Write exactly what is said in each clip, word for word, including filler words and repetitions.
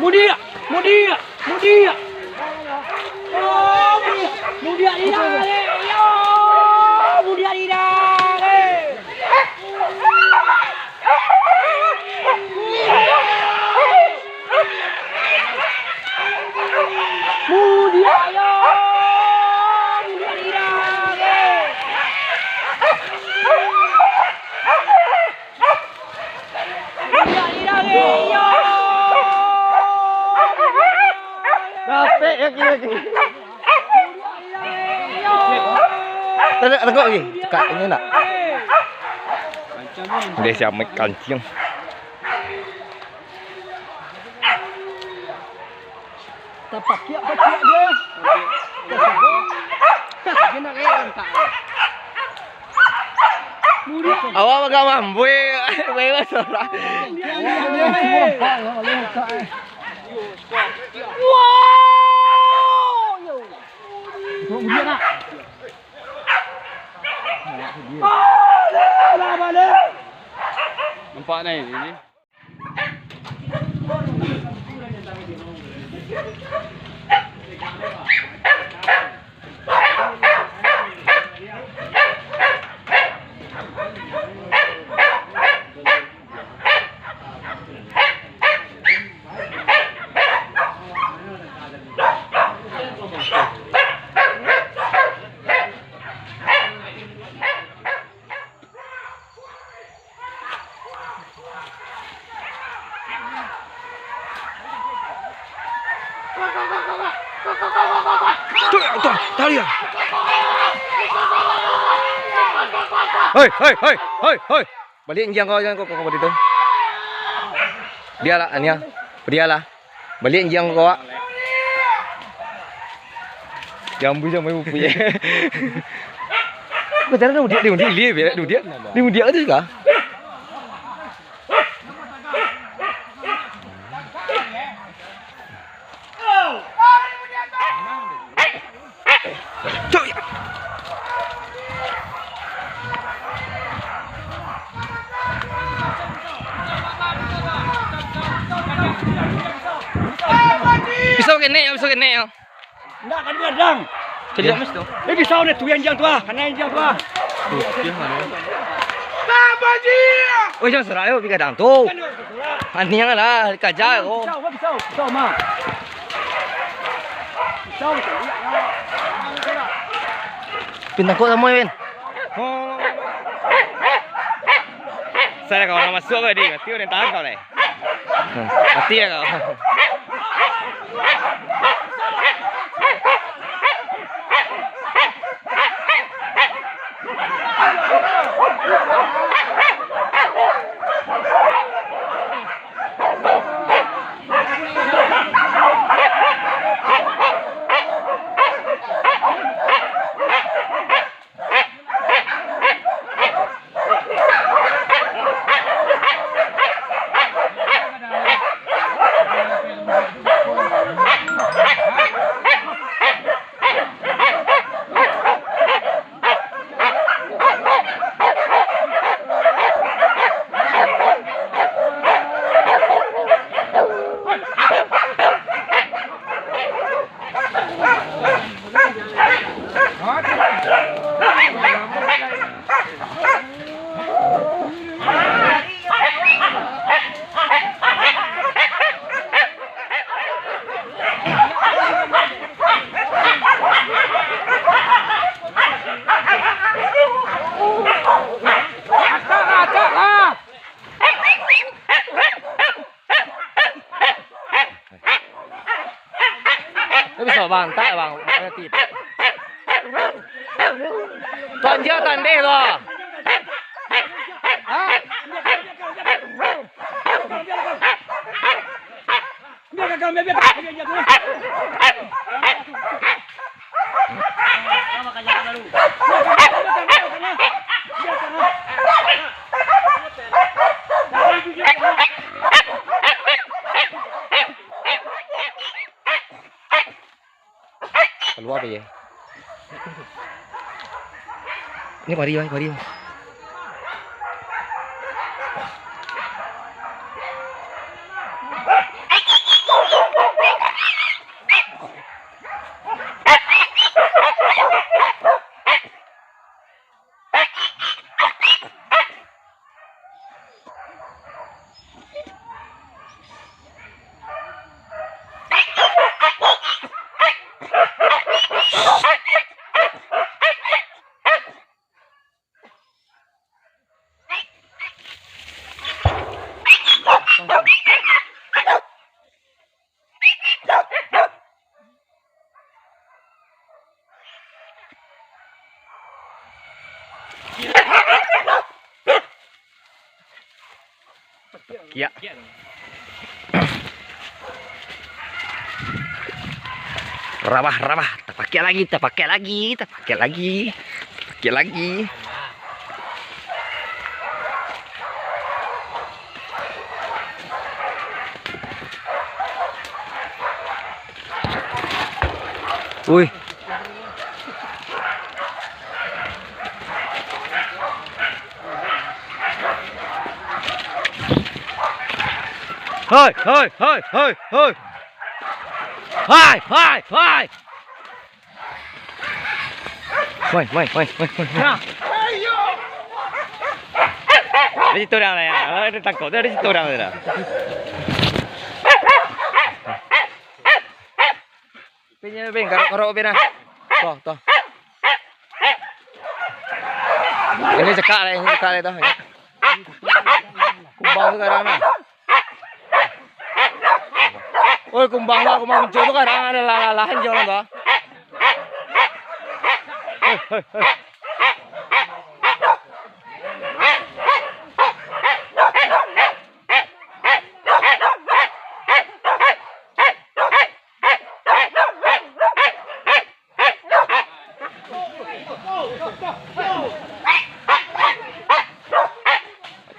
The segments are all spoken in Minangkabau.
Mudiak, mudiak, mudiak. Oh, mudiak, mudiak lidah, eh. Yo, mudiak lidah, eh. Mudiak, yo, mudiak lidah, eh. Dapek kaki-kaki. Tengok, tengok lagi. Cakap ini nak. Dia siap main kancing. Tapakiak-pakiak dia. Kasih dia. Kasih dia nak rela tak? Awak agak mambuih, main masalah. Dia, dia, dia. Wow, yo. Nampak ni ini. Tuh, tuh, tahu ya? Hei, hei, hei, hei, hei. Baliak anjiang kau, anjiang kau, kau, kau, tu. Bialah, Ania. Bialah. Baliak anjiang kau, awak. Jambu, jambu, ibu punya. Kau jangan dia mudiak, dia mudiak, dia mudiak, dia mudiak. Dia mudiak tu suka. Cok. Pisau kenek yo, pisau kenek yo. Ndak, kan gadang. Kejap, Mas, tu. Eh, pisau ni tu, anjiang tu ah. Kanai anjiang tu ah. Oh, jangan serak yo, pi gadang tu. Aniang lah, dikaja ko. Pisau, pisau, pisau, ma. Pisau, pisau. Pin, tangkok samo, Pin. Salah kau nak masuk ke, Di? Mati orang tahan kau, lai. Hmm, mati lah kau. Itu bisa bantai, Bang. Mati. Tonjok tandeh tu. Lua apo yo? Ni pari, Bang, pari, Bang. Kiak. Rabah, rabah. Tapakiak lagi, tapakiak lagi, tapakiak lagi. Tapakiak lagi. Ui. Hoi, hoi, hoi, hoi, hoi. Hoi, hoi, hoi. Mai, mai, mai, mai, mai, mai. Nah. Di situ dah lah ya. Ah, dia takut. Dia di situ dah lah. Pin, pin, karok, karok, pin, ah. Toh, toh. Ini cekak lah, ini cekak lah toh. Kumbang tu kadang nah. Oi, kumbang lah, kumbang kencur tu kadang ada lah, lah, lah, hijau lah tu. Hei, hei, hei.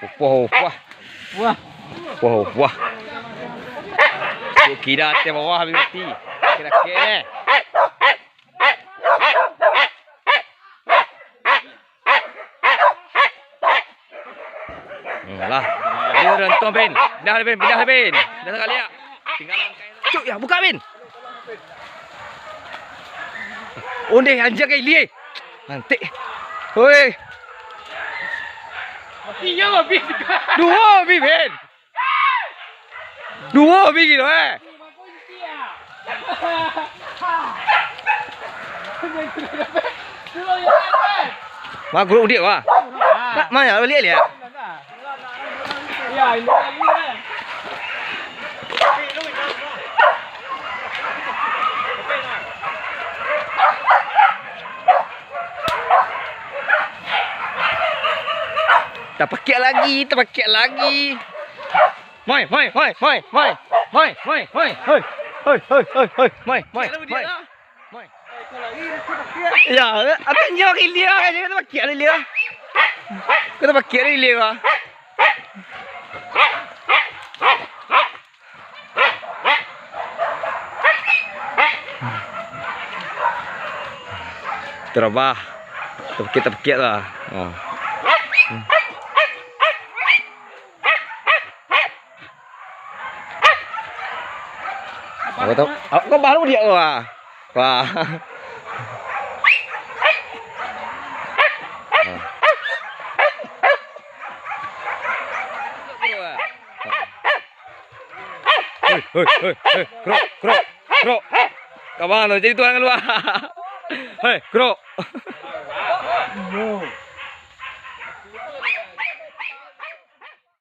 Upah, upah. Wah. Upah, upah. Kira ateh bawah habis mati. Kira-kira. Hmm, lah. Ayo, Ron, tuang, Bin. Pindah, Bin. Pindah, Bin. Pindah sakali, ya. Tinggal. Cuk, ya, buka, Bin. Ondeh, anjing, kai, lie. Nanti. Hoi. Iya, Bin. Duo, Bin, Bin. Duo bigi tu, eh. Wah, grup dia, wah. Nak mana balik dia? Tapakiak lagi, tapakiak lagi. Mai, mai, mai, mai, mai. Mai, mai, mai. Hei, hei, hei, hei, hei. Mai, mai, mai. Mai. Ya, akan nyo kilia kan, kata pakiak kilia. Kata pakiak kilia. Terabah. Tapakiak, tapakiak lah. Ha. Aku tahu. Kau baru dia, wah. Wah. Hei, hei, hei, hei, Krok, Krok, Krok. Kawan, jadi tuan keluar. Hei, Krok.